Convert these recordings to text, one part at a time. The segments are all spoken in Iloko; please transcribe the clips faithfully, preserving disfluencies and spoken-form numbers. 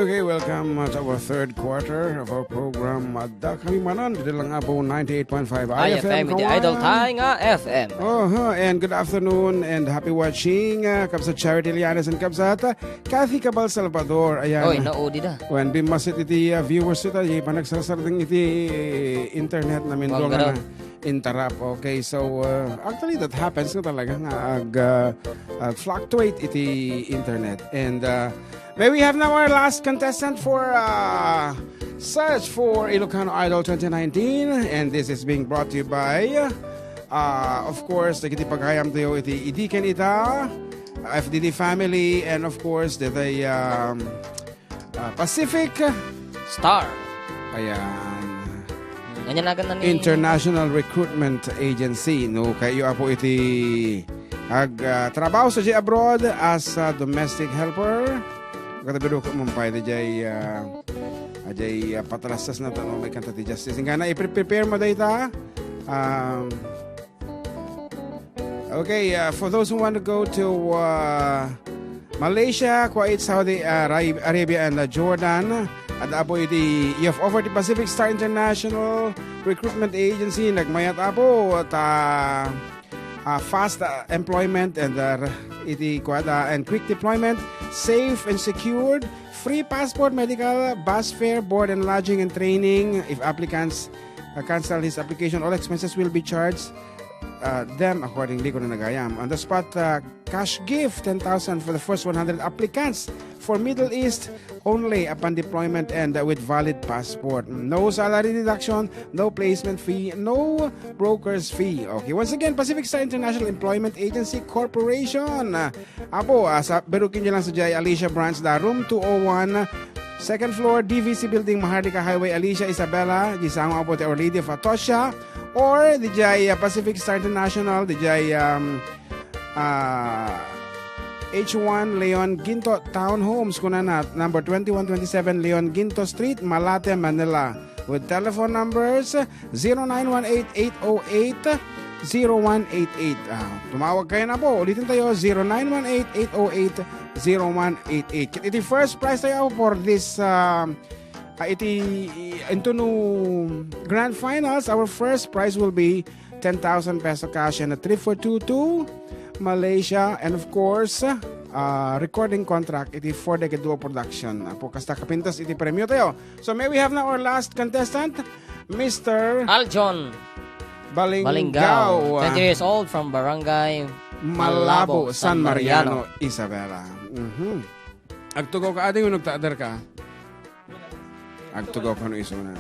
Okay, welcome uh, to our third quarter of our program. Adda kami manen, ditoy lang Apo ninety-eight point five I F M, F M, iti Kawayan. Idol Tayo nga F M. Uh-huh. And good afternoon and happy watching, uh, Kabsat Charity Lianes and Kabsat, uh, Kathy Cabal Salvador. Ayan. Oy, naudi da. Wen, bimmasit iti, uh, viewers ita, di panagsarsardeng iti internet na mindua nga na-interrupt. Okay, so, uh, actually, that happens nga talaga nga ag, uh, uh, fluctuate iti internet. And, uh, may we have now our last contestant for, uh, Search for Ilocano Idol twenty nineteen. And this is being brought to you by, uh, of course, dagiti pagayam tayo iti Idi ken Ita, F D D family, and of course, the, the, um, uh, Pacific Star. Ayan. Ania naganna ni International Recruitment Agency. No, kayo apo iti ag, ah, trabaho sa abroad as a domestic helper. Katabi ko man pa iti jay, ah, ajay, ah, patrasas na tano may kanta ti Justice. Ingana, i-prepare mo dayta. Um, Okay, uh, for those who want to go to, uh, Malaysia, Kuwait, Saudi Ara-, Arabia, and, uh, Jordan, adda apo iti, you have offered the Pacific Star International Recruitment Agency, nagmayat apo ta, uh, fast, uh, employment and, uh, iti kuada and quick deployment, safe and secured, free passport, medical, bus fare, board and lodging and training. If applicants, uh, cancel his application, all expenses will be charged uh, them accordingly, kuna nagayam. On the spot, uh, cash gift, ten thousand for the first one hundred applicants for Middle East only upon deployment and, uh, with valid passport. No salary deduction, no placement fee, no broker's fee. Okay, once again, Pacific Star International Employment Agency Corporation. Uh, apo, uh, sa, berukin nyo lang sa jay Alicia Branch, the room two oh one, second floor, D V C Building, Maharlika Highway, Alicia, Isabela, di sango apo ti Our Lady of Atocha, or di jay, uh, Pacific Star International, di jay, um, uh, H one Leon Ginto Townhomes, kunana, number twenty-one twenty-seven Leon Ginto Street, Malate, Manila, with telephone numbers zero nine one eight, eight oh eight, zero one eight eight. Ah, tumawag kayo na po. Ulitin tayo, zero nine one eight, eight oh eight, zero one eight eight. Iti first prize tayo for this, um, ah, iti, into no grand finals, our first prize will be ten thousand peso cash and a trip for two to Malaysia. And of course, uh, recording contract iti for the Duo Production. Apo, kasta kapintas iti premyo tayo. So may we have now our last contestant, Mister Aljon Balingao. Balingao, twenty years old from Barangay Malabo, Malabo, San Mariano, Mariano. Isabela. Mhm. Agtugaw ka, ading, nagtader ka? Agtugaw ka no isuna.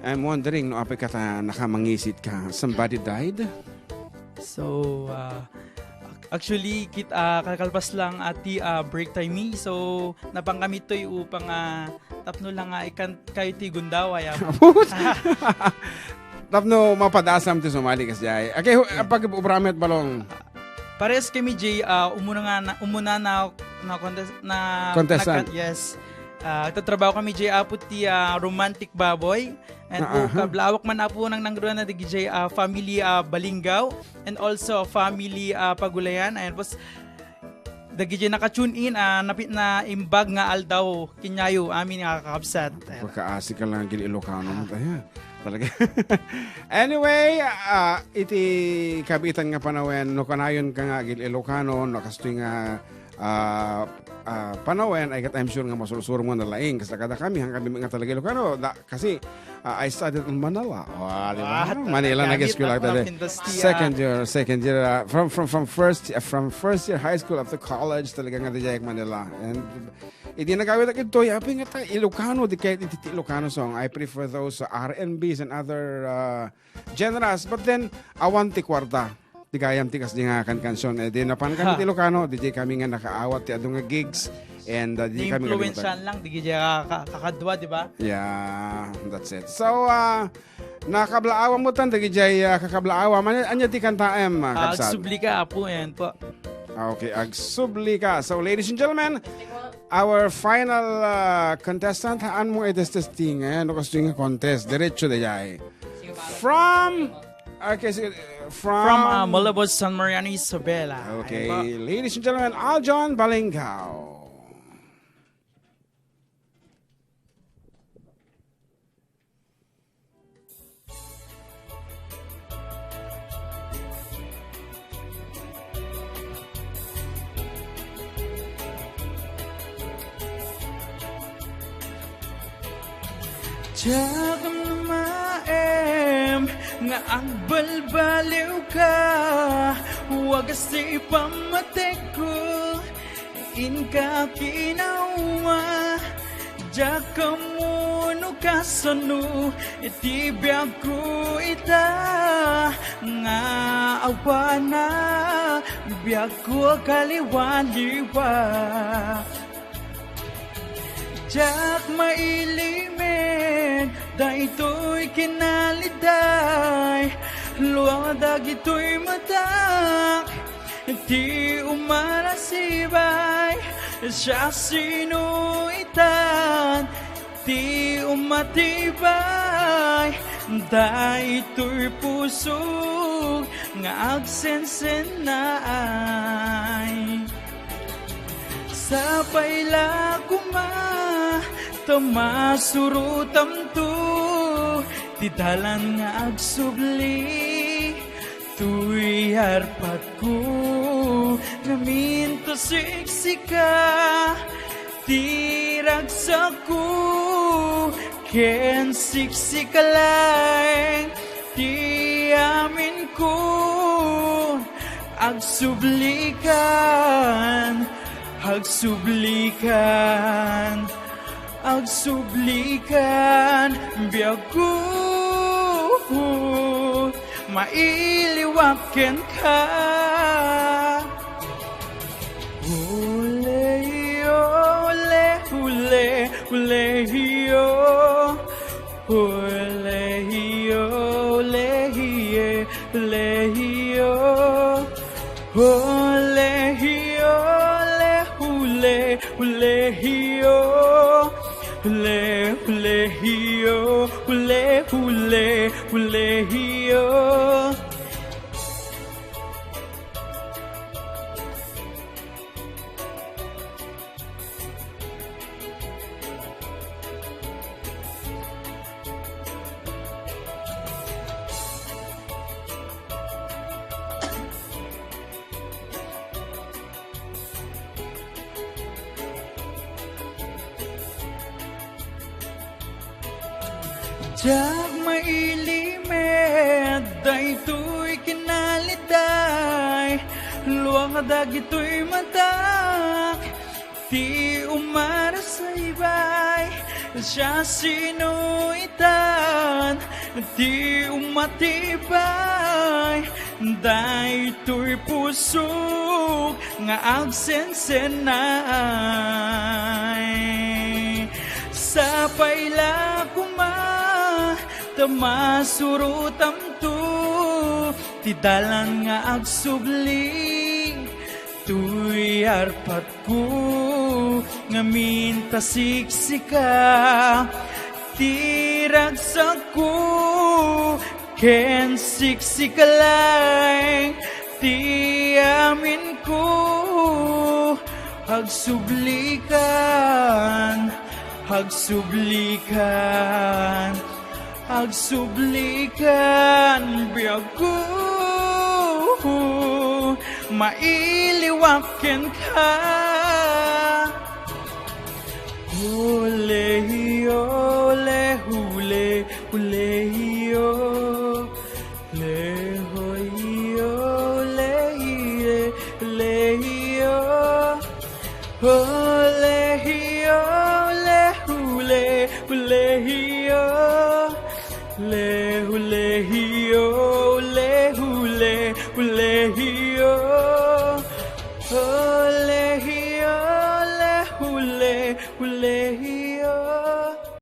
I'm wondering no apay ka ta nakamangisit ka. Somebody died? So, ah, ac-, actually, kit-, ah, kalkalpas lang ati, ah, break time mi. So, napangkami toy upang, ah, tapno lang nga ikan kayo ti gundaway, ah. Tapno mapadasam ti sumali kasjay. Okay, hu-, pag-ubramit balong. Pares kami, Jay, ah, umuna nga na, umuna na, na contest-, na Contestant. Nakat-, yes. Ah, agtatrabaho kami, Jay, apo ti, ah, Romantic Baboy. And Ah, aha. Kablaawak man apo nang nangruan na dagiti, ah, family, ah, Balingao. And also family, ah, Pagulayan. Ayan, pos, dagiti naka-tune in, ah, napit na imbag nga aldaw, kinyayo, amin nga kakabsat. Ayan. Pagkaasi ka lang, gil Ilocano mo, ayan. Talaga. Anyway, ah, iti kabitan nga panawen, no kanayon ka nga agil Ilocano, no kastoy nga, ah, ah, panawen, ay kat I'm sure nga masursuro mo na laing. Kasi kada kami, hang kami nga talaga Ilocano. Da, kasi, ah, I studied in Manila. Oh, di ba? Ah, Manila, talaga. Nag-eskwela Kita ka talaga. Pintas ti, ah, Second year, second year. Ah, from, from, from first, ah, from first year high school up to college, talaga nga di Manila. And Idi nagawid ak idtoy, apay nga ta Ilocano, di kayat iti, ti Ilocano song. I prefer those R and Bs and other, uh, genres. But then, awan ti kuarta. Di gayam ti kasdi nga kankansion. Eh, di napan kami ti Ilocano, di, di kami nga nakaawat ti adu nga gigs. And, uh, di kami Influensyan lang, di kaya ka-, kakadwa, di ba? Yeah, that's it. So, uh, nakablaawan mo tan, dagijay, uh, kakablaawan. Ania, ania ti kantaem, uh, Ah, kabsat? Agsubli ka, apo, yan po. Ah, okay, agsubli ka. So, ladies and gentlemen, our final, uh, contestant, haan mo itestes ti nga, no, kastoy nga contest, diretso dayay. From, okay, sige, from From, uh, Malabo, San Mariano, Isabela. Okay, ayan po. Ladies and gentlemen, Aljon Balingao. Diak maem nga agbalbaliwka, wagas ti pammatikko, inka kinauma. Diak ammo no kasano ti biagko ita, nga awan a biagko a kaliwaliwa. Diak mailimed daytoy kinaliday, luag dagitoy matak ti umarasibay. Siasino itan ti umatibay daytoy pusog nga agsensennaay? Sapay la koma ta masurotamto ti dalan nga agsubli toy arpatko, ngamin ta siksika ti ragsakko, ken siksika laeng ti aminko. Agsublikan, agsublikan, agsublikan, biagko, mailiwak kenka. Ole, ole, ole, ole, yo. Ole, yo, ole, ye, ole, yo. Ole, yo, ole, ole, ole, yo. Ole, ole, yo, ole, ole, ole, yo. Diak mailimed daytoy kinaliday, luag dagitoy matak ti umarasibay. Siasino itan ti umatibay daytoy pusok nga agsensennaay? Sapay la koma ta masurotamto ti dalan nga agsubli toy arpatko, ngamin ta siksika ti ragsakko, ken siksika laeng ti aminko. Agsublikan, agsublikan, agsublikan, biagko, mailiwak kenka. Ole, ole, ole, ole, yo. Le, hoi, yo, le, ye, le, yo. Ho, le, yo, le, hu, le, hu, le, yo. Le, hu, le, yo, le, hu, le, hu, le, yo.